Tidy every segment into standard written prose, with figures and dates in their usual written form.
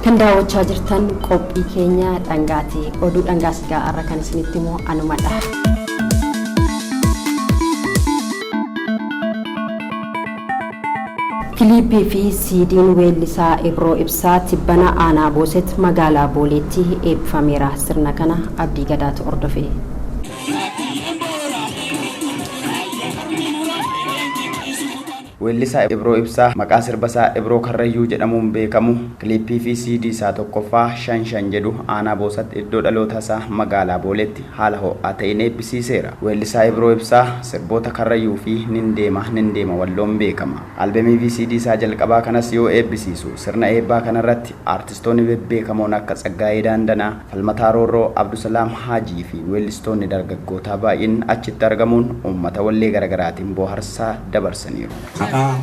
Kan daawwachaa jirtan qophii keenya dhangaati. Oduu dhangaa sigaa irra kan isinitti immoo anumadha. Kiliippii fi siidiin weellisaa Ibroo Ibsaa tibbana aanaa Booset magaalaa Booleetti eebbifameera. Sirna kana Abdii Gadaatu hordofe. Weellisaa Ibroo Ibsaa maqaa sirba isaa Ibroo Karrayyuu jedhamuun beekamu kiliippii fi CD isaa tokkoffaa shan shan jedhu aanaa Boosatti iddoo dhaloota isaa magaalaa Booleetti haala ho'aa ta'een eebbisiiseera. Weellisaa Ibroo Ibsaa sirboota Karrayyuu fi Nin deema nin deema walloon beekama. Albemii fi CD isaa jalqabaa kanas yoo eebbisiisu sirna eebbaa kanarratti aartistoonni bebbeekamoon akka Tsaggaayee Daandanaa, Falmataa Roorroo, Abdusalaam Haajii fi weellistoonni dargaggootaa baay'een achitti argamuun uummata wallee garaagaraatiin bohaarsaa dabarsaniiru. Kadhaa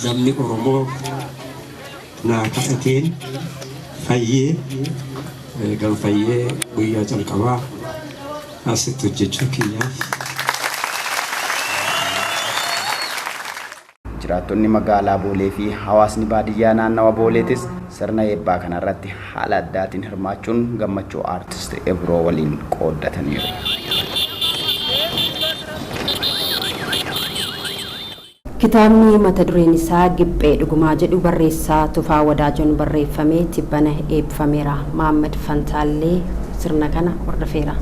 namni Oromoo naa kadhateen fayyee ganfayyee guyyaa calqabaa asitti hojjechuu kiyyaaf. Jiraattonni magaalaa Boolee fi hawaasni baadiyyaa naannawa Booleetis sirna eebbaa kanarratti haala addaatiin hirmaachuun gammachuu aartist Ibroo waliin qooddataniiru. Kitaabni mata dureen isaa Giphee Dhugumaa jedhu barreessaa Tufaa Wadaajoon barreeffamee tibbana eebbifameera. Maammad Fantaallee sirna kana hordofeera.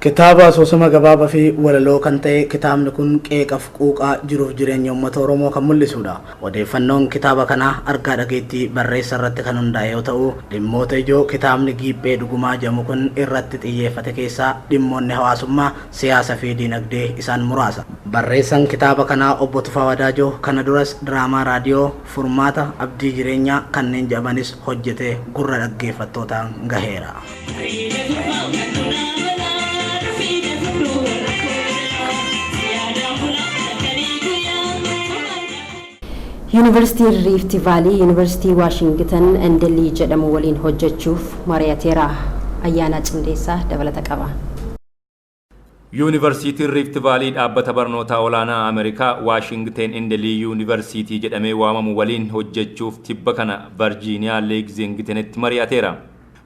Kitaaba asoosama gabaabaa fi walaloo kan ta'e kitaabni kun qeeqaf quuqaa jiruuf jireenya uummata Oromoo kan mul'isudha. Odeeffannoon kitaaba kanaa argaa dhageettii barreessa irratti kan hundaa'e yoo ta'u, dhimmoota ijoo kitaabni Giphee Dhugumaa jedhamu kun irratti xiyyeeffate keessaa dhimmoonni hawaasummaa, siyaasa fi diinagdee isaan muraasa. Barreessaan kitaaba kanaa obbo Tufaa Wadaajoo kana duras diraamaa raadiyoo Furmaata Abdii Jireenyaa kanneen jedhamanis hojjetee gurra dhaggeeffattootaan gaheera. Yuunivarsiitiin Riifti Vaalii Yuunivarsiitii Waashingitan Endelii jedhamu waliin hojjechuuf mari'ateera. Ayyaanaa Cimdeessaa dabalata qaba. Yuunivarsiitiin Riifti Vaalii dhaabbata barnootaa olaanaa Ameerikaa Waashingten Indelii Yuunivarsiitii jedhamee waamamu waliin hojjechuuf tibba kana Varjiiniyaa Leegzingitenitti mari'ateera.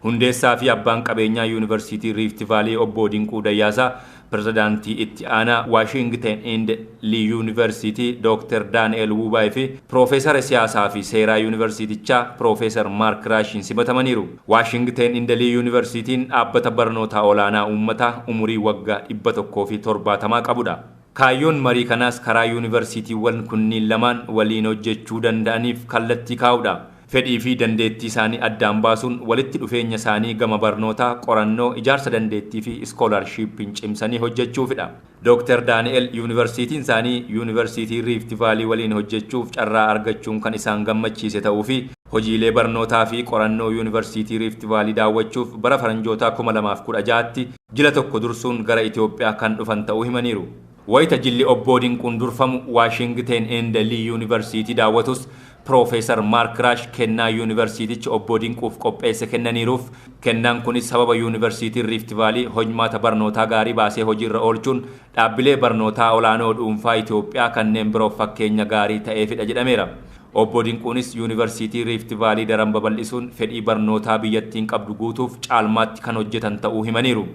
Hundeessaa fi abbaan qabeenyaa Yuunivarsiitii Riifti Vaalii obbo Dinquu Dayyaasaa pirezidaantii itti aanaa Waashingten Indelii Yuunivarsiitii Dr. Daani'el Wubaay fi Piroofeesara siyaasaa fi seeraa Yuunivarsiitichaa Piroofeesar Maark Raashin simatamaniiru. Waashingten Indelii Yuunivarsiitiin dhaabbata barnootaa olaanaa uummataa umurii waggaa 170 qabudha. Kaayyoon marii kanaas karaa yuunivarsiitiiwwan kunniin lamaan waliin hojjechuu danda'aniif kallattii kaa'udha. Fedhii fi dandeettii isaanii addaan baasuun walitti dhufeenya isaanii gama barnootaa, qorannoo, ijaarsa dandeettii fi iskoolaarshiippiin cimsanii hojjechuufidha. Dr. Daani'el yuunivarsiitiin isaanii yuunivarsiitii Riifti Vaalii waliin hojjechuuf carraa argachuun kan isaan gammachiise ta'uu fi hojiilee barnootaa fi qorannoo yuunivarsiitii Riifti Vaalii daawwachuuf bara faranjootaa 2016tti jila tokko dursuun gara Itoophiyaa kan dhufan ta'uu himaniiru. Wayita jilli obbo Dinquun durfamu Waashingten Endelii Yuunivarsiitii daawwatus Piroofeesar Maark Raash kennaa yuunivarsiitichi obbo Dinquuf qopheesse kennaniiruuf. Kennaan kunis sababa yuunivarsiitiin Riifti Vaalii hojmaata barnootaa gaarii baasee hojiirra oolchuun dhaabbilee barnootaa olaanoo dhuunfaa Itoophiyaa kanneen biroof fakkeenya gaarii ta'eefidha jedhameera. Obbo Dinquunis yuunivarsiitii Riifti Vaalii daran babal'isuun fedhii barnootaa biyyattiin qabdu guutuuf caalmaatti kan hojjetan ta'uu himaniiru.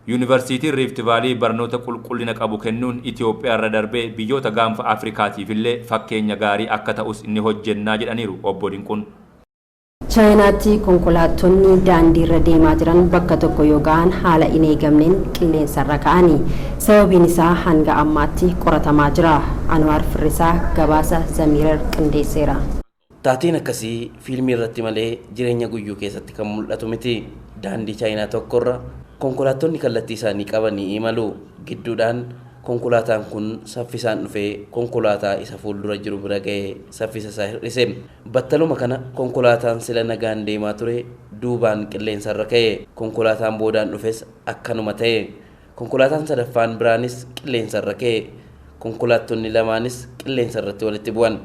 Yuunivarsiitiin Riifti Vaalii barnoota qulqullina qabu kennuun Itoophiyaa irra darbee biyyoota gaanfa Afrikaatiif illee fakkeenya gaarii akka ta'us ni hojjennaa jedhaniiru obbo Dinquun. Chaayinaatti konkolaattonni daandiirra deemaa jiran bakka tokko yoo ga'an haala hin eegamneen qilleensarra ka'ani. Sababiin isaa hanga ammaatti qoratamaa jira. Anwaar Firrisaa gabaasa Zamiirar qindeesseera. Taateen akkasii fiilmii irratti malee jireenya guyyuu keessatti kan mul'atu miti. Daandii Chaayinaa tokkorra konkolaattonni kallattii isaanii qabanii imalu. Gidduudhaan Konkolaataan kun saffisaan dhufee konkolaataa isa fuuldura jiru bira ga'ee saffisa isaa hir'ise. Battaluma kana konkolaataan sila nagaan deemaa ture duubaan qilleensarra ka'e. Konkolaataan boodaan dhufes akkanuma ta'e. Konkolaataan sadaffaan biraanis qilleensarra ka'e. Konkolaattonni lamaanis qilleensarratti walitti bu'an.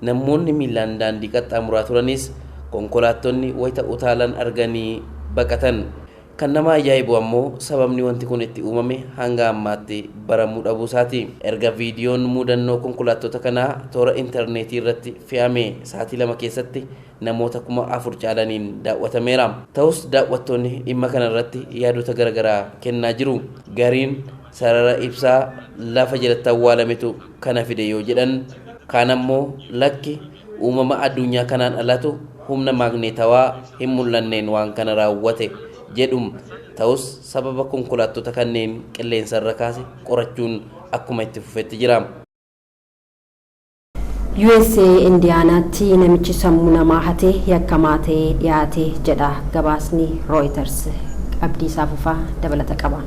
Namoonni miilaan daandii qaxxaamuraa turanis konkolaattonni wayita utaalan arganii baqatan. Kan nama ajaa'ibu ammoo sababni wanti kun itti uumame hanga ammaatti baramuu dhabuu isaati. Erga viidiyoon mudannoo konkolaattota kanaa toora intarneetii irratti fe'ame sa'aatii 2 keessatti namoota 4,000 caalaniin daawwatameera. Ta'us daawwattoonni dhimma kana irratti yaadota garaagaraa kennaa jiru. Gariin sarara ibsaa lafa jalatti awwaalametu kana fide yoo jedhan, kaan ammoo lakki uumama addunyaa kanaan alatu humna maagneetawaa hin mul'anneen waan kana raawwate jedhum. Ta'us sababa konkolaattota kanneen qilleensarra kaase qorachuun akkuma itti fufetti jira. USA Indiyaanaatti namichi sammuu namaa hatee yakkamaa ta'ee dhiyaate jedha gabaasni Reuters. Abdiisaa Fufaa dabalata qaba.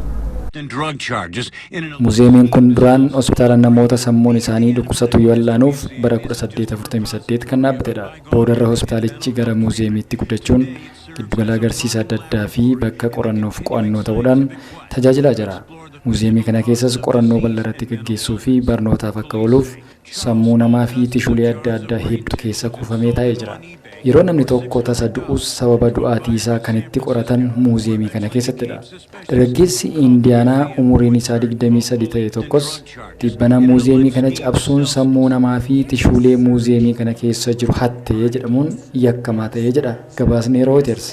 Muzeemiin kun duraan hospitaala namoota sammuun isaanii dhukkubsatu wal'aanuuf bara 1848 kan dhaabbatedha. Boodarra hospitaalichi gara muuzeemiitti guddachuun giddugala agarsiisa adda addaa fi bakka qorannoof qo'annoo ta'uudhaan tajaajilaa jira. Muuzeemii kana keessas qorannoo bal'aa irratti gaggeessuu fi barnootaaf akka ooluuf sammuu namaa fi tishuulee adda addaa hedduu keessa kuufamee taa'ee jira. Yeroo namni tokko tasa du'us sababa du'aatii isaa kan itti qoratan muuzeemii kana keessattidha. Dargaggeessi Indiyaanaa umuriin isaa 23 ta'e tokkos tibbana muuzeemii kana cabsuun sammuu namaa fi tishuulee muuzeemii kana keessa jiru hattee jedhamuun yakkamaa ta'ee jedha gabaasni Reuters.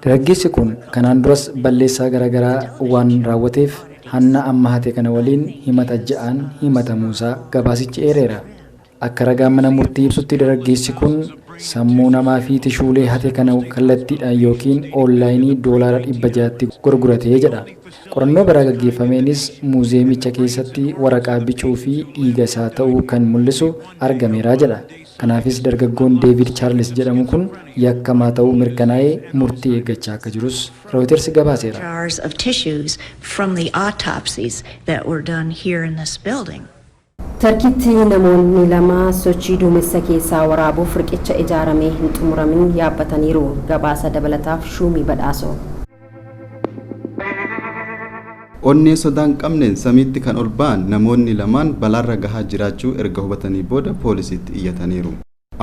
Dargaggeessi kun kanaan duras balleessaa garaagaraa waan raawwateef hanna amma hate kana waliin himata 6 himatamuusaa gabaasichi eereera. Akka ragaan mana murtii ibsutti dargaggeessi kun sammuu namaa fi tishuulee hate kana kallattiidhaan yookiin oonlaayinii $600 gurguratee jedha. Qorannoo biraa gaggeeffameenis muuzeemicha keessatti waraqaa bicuu fi dhiiga isaa ta'uu kan mul'isu argameera jedha. Kanaafis dargaggoon Deevid Chaarlis jedhamu kun yakkamaa ta'uu mirkanaa'ee murtii eeggachaa akka jirus Reuters gabaaseera. Jars of tissues from the autopsies that were done here in this building. Tarkiitti namoonni lama sochii duumessa keessaa waraabuuf riqicha ijaaramee hin xumuramin yaabbataniiru. Gabaasa dabalataaf Shuumii Badhaasoo. Onnee sodaa hin qabneen samiitti kan ol ba'an namoonni lamaan balaarra gahaa jiraachuu erga hubatanii booda poolisiitti iyyataniiru.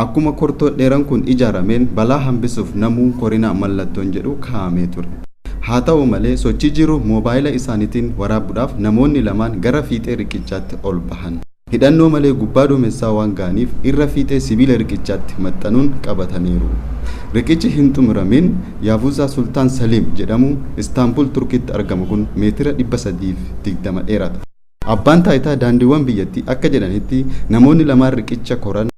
Akkuma kortoon dheeraan kun ijaarameen balaa hambisuuf namuu korinaa mallattoon jedhu kaa'amee ture. Haa ta'u malee sochii jiru moobaayila isaaniitiin waraabuudhaaf namoonni lamaan gara fiixee riqichaatti ol bahan. Hidhannoo malee gubbaa duumessaa waan ga'aniif irra fiixee sibiila riqichaatti maxxanuun qabataniiru. Riqichi hin xumuramin Yaavuuzaa Sultaan Saliim jedhamu Istaanbul Turkiitti argamu kun meetira 320 dheerata. Abbaan taayitaa daandiiwwan biyyattii akka jedhanitti namoonni lamaan riqicha koran